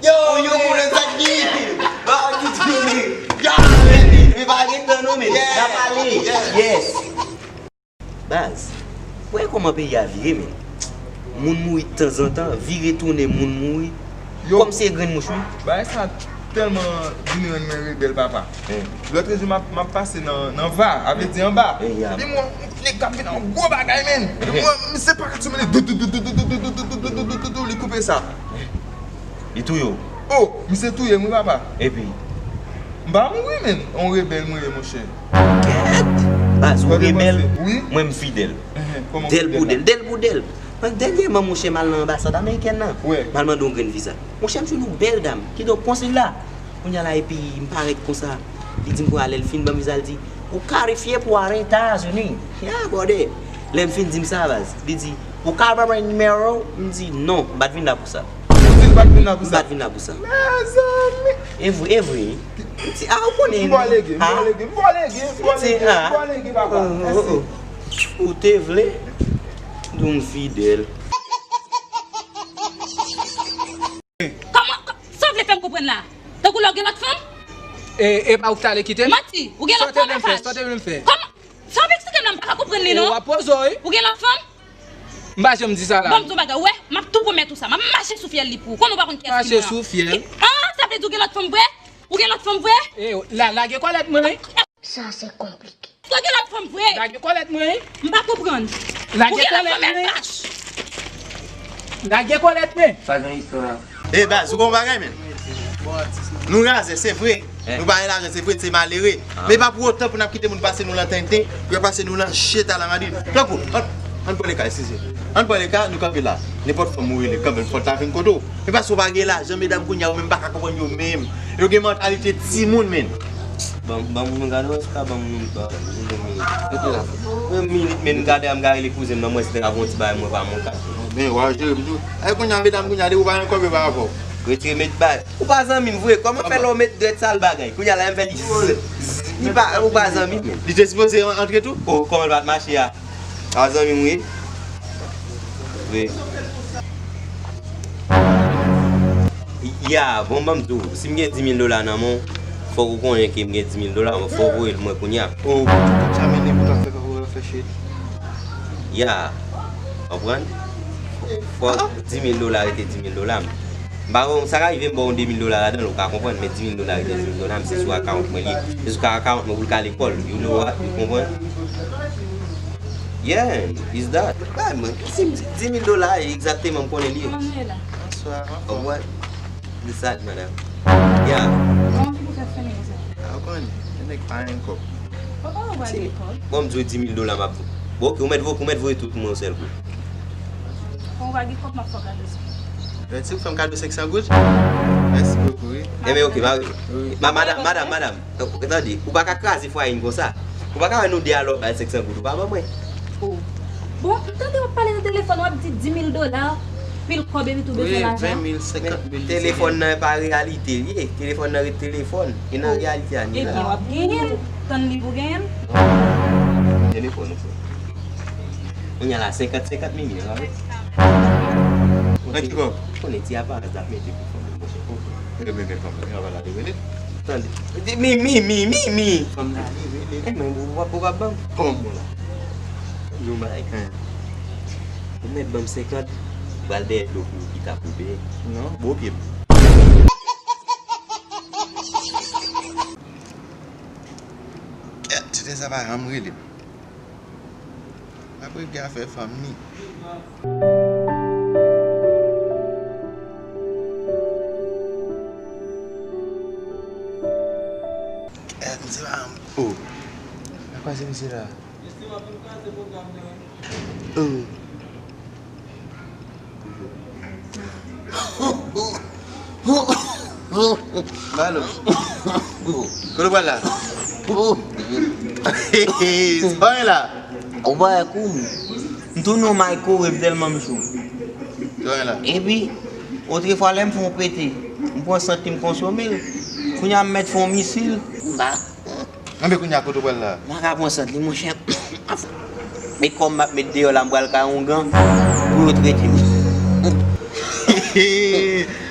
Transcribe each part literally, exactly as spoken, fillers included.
Yo, yo, pou lè sa ki. Ba, ki tou li. Yo, men, men pa gen tan non, men. N a pale. Yes. Baz, wè kòman peyi a vire, men. Moun mouri tanzantan, vire tounen moun mouri. Yo. Kòmsi e grenn mouch, wi. Bagay sa tèlman vin rann mwen rebèl, papa. Hmm. Lòt jou, m ap, m ap pase nan, nan va, a vle di anba. Epi m wè yon nèg k ap vin an gwo bagay, men. Epi m wè misye pa ka timoun li, dou, dou, dou, li koupe sa. Li touye w? Oh, misye touye m, wi, papa. Epi? M pa mouri, men. On rebèl mwen ye, monchè. Kèt! Baz, ou rebèl, mwen m fidèl. Dèl pou dèl, dèl pou dèl. Dènyèman, monchè, m al nan anbasad amerikèn nan. M al mande yon grenn viza. Monchè, m jwenn yon bèl dam. Kidonk, konsil la. Kounye a la, epi m parèt konsa. Li di m konsa, lè l fin ban m viza, li di, "Ou kalifye pou ale Etazini." Ya, brother. Lè m fin di m sa, baz, li di, "Ou ka ban mwen nimewo w?" M di, "Non, m pa t vin la pou sa." Ou di l pa t vin la pou sa? M pa t vin la pou sa. Mezanmi! E vre, e vre. M di, "Ah, ou konnen." M vòlege, m vòlege, m vòlege, m vòlege, m vòlege, papa. Mèsi. Ou te vle, m fidèl. Kòman, kò-, sa w vle fè m konprann la? Tankou lè w gen lòt fanm? E, e pa ou ki t ale kite m? Manti, ou gen lòt fanm anfas. Sa w te vle m fè? Kòman? Sa w ap eksplike m la, m pa ka konprann li non. W ap poze w, wi. Ou gen lòt fanm? M pa janm di sa la. Bon, m di w bagay, ou wè, m ap tou pwomèt ou sa. M ap mache sou fyèl li pou ou. Konnen ou pa konn kiyès ki mwen. Mache sou fyèl. Ah, sa vle di w gen lòt fanm vre? Ou gen lòt fanm vre? E, la, lage kòlèt mwen, wi. Sa se konplike. Ou gen lòt fanm vre? Lage kòlèt mwen, wi. M pa konprann. Lage kòlèt mwen, wi. Lage kòlèt mwen. Pa gen istwa. E baz, ou gon bagay, men. Nou razè, se vre. Nou pa gen lajan, se vre, se malere. Men pa pou otan pou n ap kite moun pase nou nan tenten, pou yo pase nou nan cheta la Madrid. Tankou, ann, ann pran le ka, eskize. Ann pran le ka, nou kanpe la. Nenpòt fanm ou rele, kanmenm, fòk la vin kote w. Men paske w pa gen lajan, medam kounye a, yo menm pa ka konprann yo menm. Yo gen mantalite timoun, men. Ban, ban m gade, w ka ban m yon minit. Rete la. Yon minit, men gade, m ka rele kouzen m nan, mwen si te ka fè yon ti bagay, mwen pa monta. Men, w a jere m tou. Ay, kounye a, medam, kounye a, depi w pa gen kòb, yo pa avè w. Retire met bay. Ou pa zanmi m vre, kòman fè lè w met dwèt sal bagay? Kounye a la, m fè li zzz, zzz. Li pa, ou pa zanmi m, men. Li te sipoze an-, antre tou? Oh, kòman l pa t mache a? A zanmi m wi. Wi. Ya, bon, ban m di w, si m gen di mil dola nan men w, fòk ou konnen ke m gen di mil dola, fò w voye l mwen kounye a. Oh, sa mennen pou ta fè, fè, fè, fè shit. Ya, konprann? Fòk di mil dola rete di mil dola. M pa konn, sa ka rive m ba w de mil dola ladan l, ou ka konprann, men di mil dola rete di mil dola, m se sou akawont mwen li ye. Se sou akawont mwen pou l ka lekòl, you know what, ou konprann? Yeah, it's that. Bay mwen, si m di di mil dola, egzakteman m konnen li ye. Kòman nou ye la? Bonswa. Au revoir. It's that, madam. Yeah. Kòman ki pou fè fini konsa? A, ou konnen, yon nèg pa gen kòb. Papa, ou pral lekòl? Bon, m di w di mil dola m ap. Bon, ok, ou mèt vo-, ou mèt voye tout mwen yon sèl kou. Kon ou pa gen kòb, m ap fè w kado sa. Mèsi, ou fè m kado senk san goud? Mèsi bokou, wi. Enben, ok, ma-, ma-, madam, madam, madam. Tande, ou pa ka kraze fwaye n konsa. Ou pa ka wè nou de alò bay senk san goud, ou pa ban mwen. Oh. Bon, m tande w ap pale nan telefòn, w ap di di mil dola, pil kòb epi tou bezwen lajan. Ven mil, senkant mil. Men telefòn nan pa reyalite li ye. Telefòn nan ret telefòn. E nan reyalite a, ni la. Ebyen, w ap genyen l. Tann li pou genyen l. Telefòn ou fè. Kounye a la, senkant, senkant mil, la. Nan ki kòb? Konnen ti aparans l ap mete pou fanm li, monchè. Ebyen, men fanm li, anba la, li rele. Tande. Di, mi, mi, mi, mi, mi. Fanm la, li rele. E men, ou pa, ou pa ban m. Fanm la. Yon bagay. Ou mèt ban m senkant, m pral dèyè do pou ou ki ta koupe. Non, bo pye m. Kèt, tete sa pa janm rele m. M ap regle afè fanm ni. Kèt, misye pa janm. Oh. Nan kwa se misye la? Oh. Balo. Kote w pral la? Sa w gen la? Ou pa wè kou m? M tounen yon may kore m tèlman m cho. Sa w gen la? Epi, otrefwa lè m fè yon pete, m pran sant li m konsome l. Kounye a m mèt fè yon misil. M pa Anben kounye a kote w pral la? M pa ka pran sant li, monchè. Met kò m m ap met deyò la, m pral kay oungan pou yo trete m.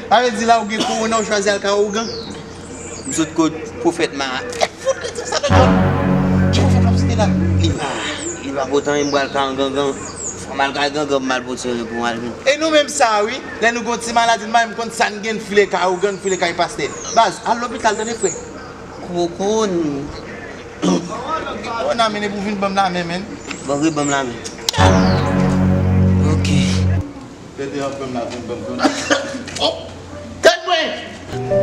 Sa vle di la ou gen kowona ou chwazi al kay ougan? M sot kot pwofèt Marat. Fout li di sa nan djòl. Ki pwofèt w ap site la? Li pa, li pa potan, m pral kay yon gangan. Fò m al kay gangan pou m al pote yon pou m al vin. E nou menm sa wi, lè nou gen yon ti maladi, m pa menm konn sa n gen, n file kay ougan, n file kay pastè. Baz, al lopital tande frè. Koko n. Kowona men epi w vin ban m lamen, men. Bon, wi, ban m lamen. Ok. Tete an ban m lamen, ban m, ban m. Oh! Tèt mwen!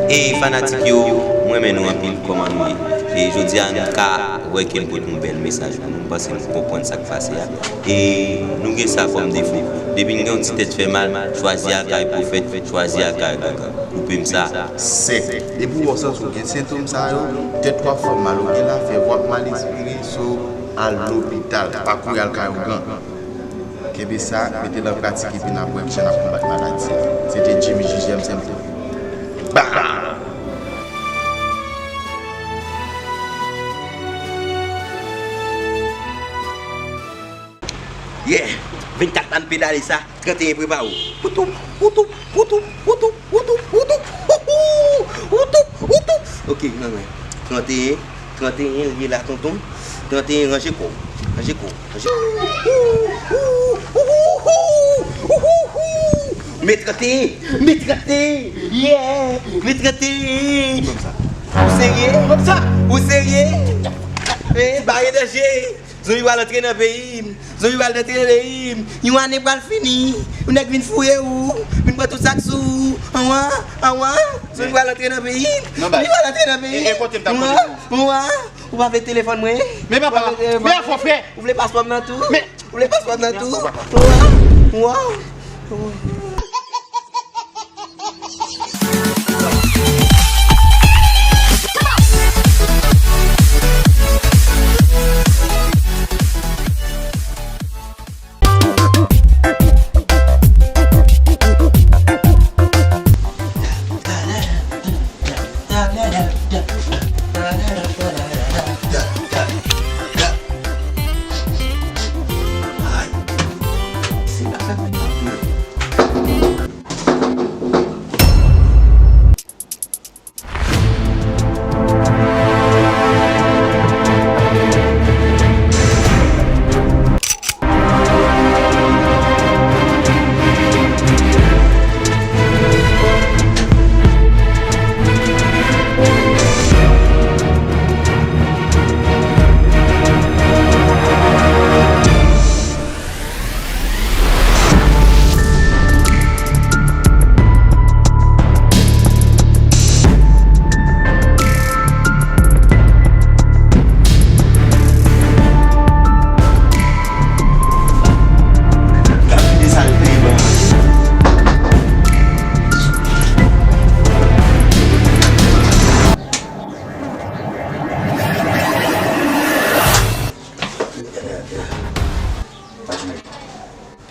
E fanatik yo, mwen renmen nou anpil, kòman nou ye? E jodi a, nou ka wè ke n pote yon bèl mesaj pou nou, m panse nou konprann sa k pase a. E nou gen sa kòm defo. Depi n gen yon ti tèt fè mal, chwazi al kay pwofèt, chwazi al kay gangan. Koupe m sa. Sèk. Depi w wè w santi w gen sentòm sa yo, tèt w ap fè w mal, ou gen lafyèv, w ap mal espire, so al lopital. Pa kouri al kay ougan. Kenbe sa, mete l an pratik epi n ap wè jan n ap konbat maladi a. Se te Jimmy J J M Symptom. Bam! Yeah! Vennkat la n pedale sa. Trannteyen prepare w. Woutoup, woutoup, woutoup, woutoup, woutoup, woutoup, woutoup, woutoup, woutoup. Ok, nan men. Trannteyen, trannteyen, li la tonton. Trannteyen, ranje kò w. Ranje kò w. Ranje kò w. Men trannteyen, men trannteyen. Yeah, men trannteyen. Ou serye? Ou serye? Eh, bare danje. Zonbi pral antre nan peyi m. Zonbi pral antre nan peyi m. Yon ane pral fini. Yon nèg vin fouye ou. Vin pran tout sa k sou ou. Anwa, anwa. Zonbi pral antre nan peyi m. Zonbi pral antre nan peyi m. E, e kote m t ap kote pou ou? Anwa, anwa. Ou pa vle telefòn mwen? Men papa, men afò frè. Ou vle paspò m nan tou? Men ou vle paspò m nan tou? Anwa, anwa.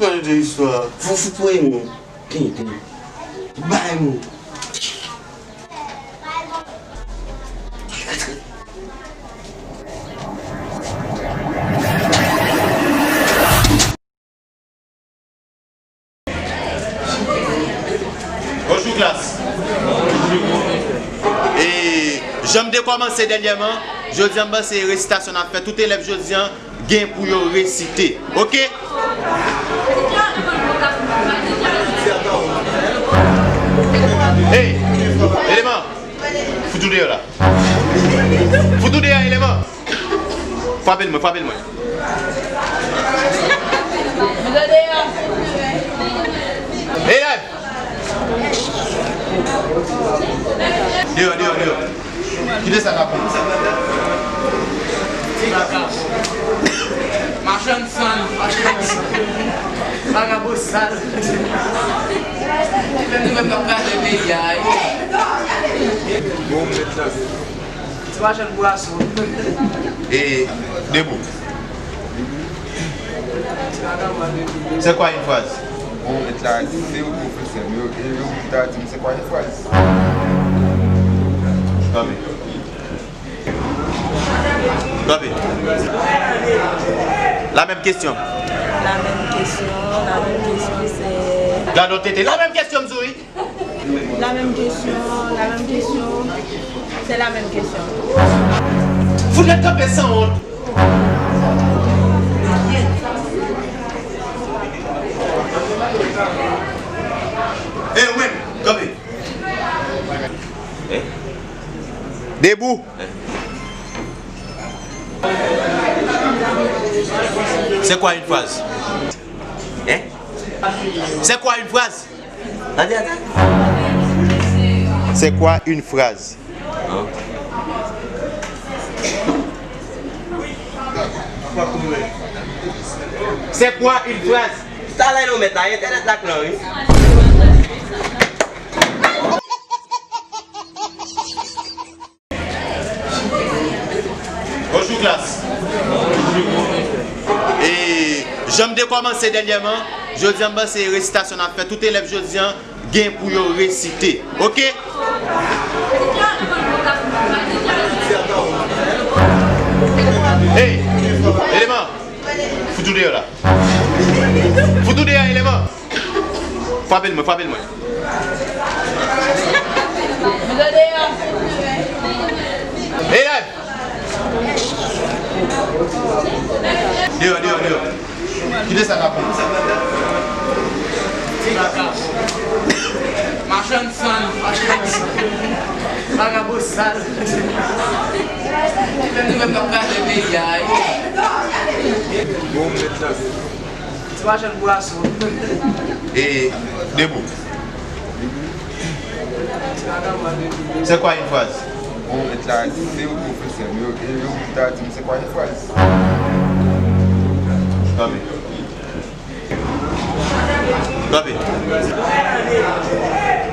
Pale de istwa. Fou, fou, pou e moun. Tenten. Bay moun. Bonjou klas. E jan m te kòmanse dènyèman, jodi a m panse resitasyon n ap fè, tout elèv jodi a gen pou yo resite. Oke? Hey, eleman, fout ou deyò la. Fout ou deyò, eleman. Frape l mwen, frape l mwen. Elèv! Deyò, deyò, deyò. Kite sa n ap pran. Machann sann. Vagabon sal. Menm nou menm n ap kraze peyi a. Bon, mèt la. Ti machann bwason. E debout. C'est quoi une phrase? Bon, mèt la, se yo pwofesè m yo, e yo ki ta di m c'est quoi une phrase? Kanpe. Kanpe. La menm kesyon. La menm kesyon, la menm kesyon, se... Gade yon tete. La menm kesyon, m di w wi. La menm kesyon, la menm kesyon. Se la menm kesyon. Fout nèg kanpe sanwont. E ou menm, kanpe. Debout. C'est quoi une phrase? Hein? C'est quoi une phrase? Atann, atann. C'est quoi une phrase? C'est quoi une phrase? Talè nou mèt la, entènèt la k lan, wi. Bonjou klas. E jan m te kòmanse dènyèman, jodi a m panse resitasyon n ap fè, tout elèv jodi a gen pou yo resite. Oke? Hey, eleman, fout ou deyò la. Fout ou deyò, eleman. Frape l mwen, frape l mwen. Elèv! Deyò, deyò, deyò. Kite sa la pou. Machann sann, machann sann. Vagabon sal. Nou menm n ap kraze peyi a, wi. Bon, mèt la. Ti machann bwason. E debout. C'est quoi une phrase? Bon, mèt la, se ou pwofesè m yo, e yo ta di m c'est quoi une phrase? Kanpe. Kanpe.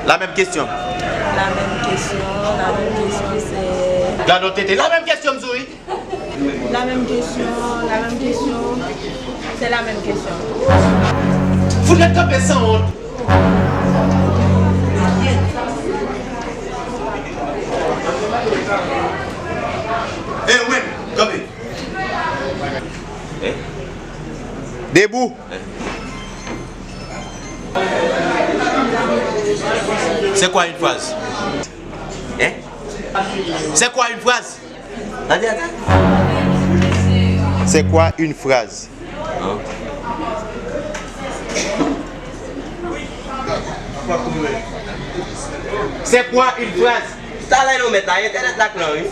La menm kesyon. La menm kesyon, la menm kesyon, se... Gade w tete. La menm kesyon, m di w, wi. La menm kesyon, la menm kesyon, se la menm kesyon. Fout nèg kanpe sanwont. E ou menm, kanpe. Debout. C'est quoi une phrase? Hein? C'est quoi une phrase? Atann, atann. C'est quoi une phrase? C'est quoi une phrase? Talè nou mèt la, entènèt la k lan, wi.